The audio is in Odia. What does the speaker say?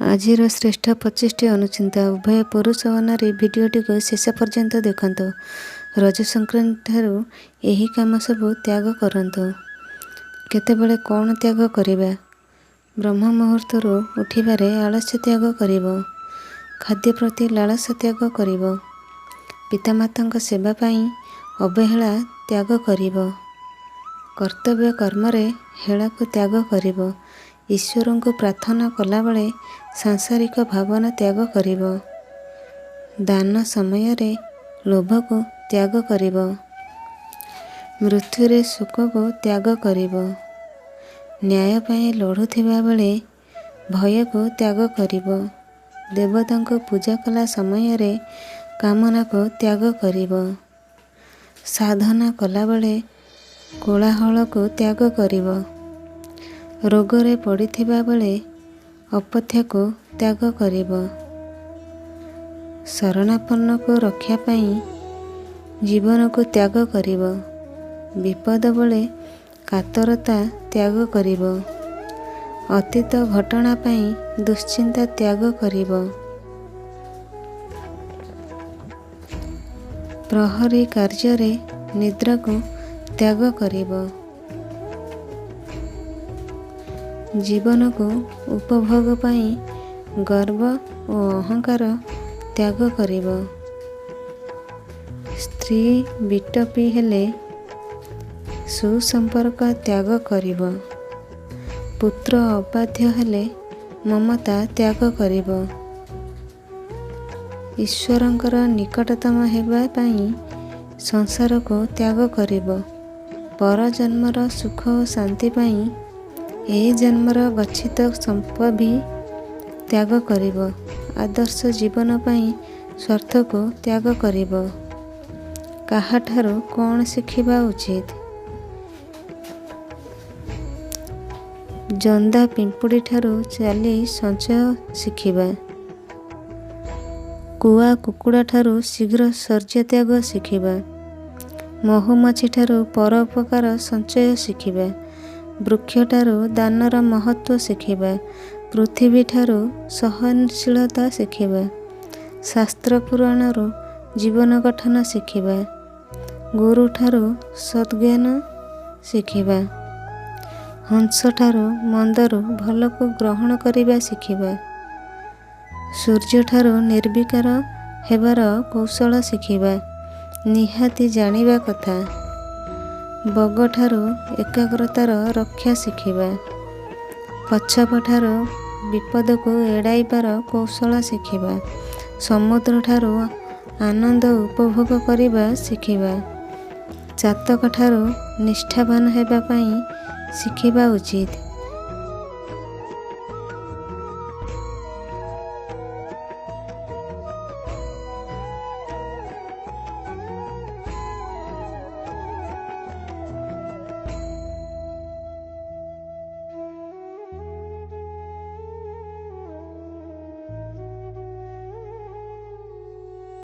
ଆଜିର ଶ୍ରେଷ୍ଠ 25ଟି ଅନୁଚିନ୍ତା। ଉଭୟ ପୁରୁଷ ଓ ନାରୀ ଭିଡ଼ିଓଟିକୁ ଶେଷ ପର୍ଯ୍ୟନ୍ତ ଦେଖନ୍ତୁ। ରଜ ସଂକ୍ରାନ୍ତି ଠାରୁ ଏହି କାମ ସବୁ ତ୍ୟାଗ କରନ୍ତୁ। କେତେବେଳେ କ'ଣ ତ୍ୟାଗ କରିବା? ବ୍ରହ୍ମ ମୁହୂର୍ତ୍ତରୁ ଉଠିବାରେ ଆଳସ୍ୟ ତ୍ୟାଗ କରିବ। ଖାଦ୍ୟ ପ୍ରତି ଲାଳସା ତ୍ୟାଗ କରିବ। ପିତାମାତାଙ୍କ ସେବା ପାଇଁ ଅବହେଳା ତ୍ୟାଗ କରିବ। କର୍ତ୍ତବ୍ୟ କର୍ମରେ ହେଳାକୁ ତ୍ୟାଗ କରିବ। ଈଶ୍ୱରଙ୍କୁ ପ୍ରାର୍ଥନା କଲାବେଳେ ସାଂସାରିକ ଭାବନା ତ୍ୟାଗ କରିବ। ଦାନ ସମୟରେ ଲୋଭକୁ ତ୍ୟାଗ କରିବ। ମୃତ୍ୟୁରେ ଶୋକକୁ ତ୍ୟାଗ କରିବ। ନ୍ୟାୟ ପାଇଁ ଲଢ଼ୁଥିବା ବେଳେ ଭୟକୁ ତ୍ୟାଗ କରିବ। ଦେବତାଙ୍କୁ ପୂଜା କଲା ସମୟରେ କାମନାକୁ ତ୍ୟାଗ କରିବ। ସାଧନା କଲାବେଳେ କୋଳାହଳକୁ ତ୍ୟାଗ କରିବ। ରୋଗରେ ପଡ଼ିଥିବା ବେଳେ ଅପଥ୍ୟକୁ ତ୍ୟାଗ କରିବ। ଶରଣାପନ୍ନକୁ ରକ୍ଷା ପାଇଁ ଜୀବନକୁ ତ୍ୟାଗ କରିବ। ବିପଦ ବେଳେ କାତରତା ତ୍ୟାଗ କରିବ। ଅତୀତ ଘଟଣା ପାଇଁ ଦୁଶ୍ଚିନ୍ତା ତ୍ୟାଗ କରିବ। ପ୍ରହରୀ କାର୍ଯ୍ୟରେ ନିଦ୍ରାକୁ ତ୍ୟାଗ କରିବ। ଜୀବନକୁ ଉପଭୋଗ ପାଇଁ ଗର୍ବ ଓ ଅହଙ୍କାର ତ୍ୟାଗ କରିବ। ସ୍ତ୍ରୀ ବିଟପୀ ହେଲେ ସୁସମ୍ପର୍କ ତ୍ୟାଗ କରିବ। ପୁତ୍ର ଅବାଧ୍ୟ ହେଲେ ମମତା ତ୍ୟାଗ କରିବ। ଈଶ୍ୱରଙ୍କର ନିକଟତମ ହେବା ପାଇଁ ସଂସାରକୁ ତ୍ୟାଗ କରିବ। ପରଜନ୍ମର ସୁଖ ଓ ଶାନ୍ତି ପାଇଁ ଏ ଜନ୍ମର ଗଚ୍ଛିତ ସମ୍ପତ୍ତି ତ୍ୟାଗ କରିବ। ଆଦର୍ଶ ଜୀବନ ପାଇଁ ସ୍ୱାର୍ଥକୁ ତ୍ୟାଗ କରିବ। କାହାଠାରୁ କ'ଣ ଶିଖିବା ଉଚିତ? ଜନ୍ଦା ପିମ୍ପୁଡ଼ିଠାରୁ ଚାଲି ସଞ୍ଚୟ ଶିଖିବା। କୁଆ କୁକୁଡ଼ାଠାରୁ ଶୀଘ୍ର ଶଯ୍ୟାତ୍ୟାଗ ଶିଖିବା। ମହୁମାଛିଠାରୁ ପରୋପକାର ସଞ୍ଚୟ ଶିଖିବା। ବୃକ୍ଷଠାରୁ ଦାନର ମହତ୍ତ୍ୱ ଶିଖିବା। ପୃଥିବୀଠାରୁ ସହନଶୀଳତା ଶିଖିବା। ଶାସ୍ତ୍ର ପୁରାଣରୁ ଜୀବନ ଗଠନ ଶିଖିବା। ଗୁରୁଠାରୁ ସଦ୍ଜ୍ଞାନ ଶିଖିବା। ହଂସଠାରୁ ମନ୍ଦରୁ ଭଲକୁ ଗ୍ରହଣ କରିବା ଶିଖିବା। ସୂର୍ଯ୍ୟଠାରୁ ନିର୍ବିକାର ହେବାର କୌଶଳ ଶିଖିବା ନିହାତି ଜାଣିବା କଥା। ବଗଠାରୁ ଏକାଗ୍ରତାର ରକ୍ଷା ଶିଖିବା। କଚ୍ଛପଠାରୁ ବିପଦକୁ ଏଡ଼ାଇବାର କୌଶଳ ଶିଖିବା। ସମୁଦ୍ରଠାରୁ ଆନନ୍ଦ ଉପଭୋଗ କରିବା ଶିଖିବା। ଚାତକଠାରୁ ନିଷ୍ଠାବାନ ହେବା ପାଇଁ ଶିଖିବା ଉଚିତ।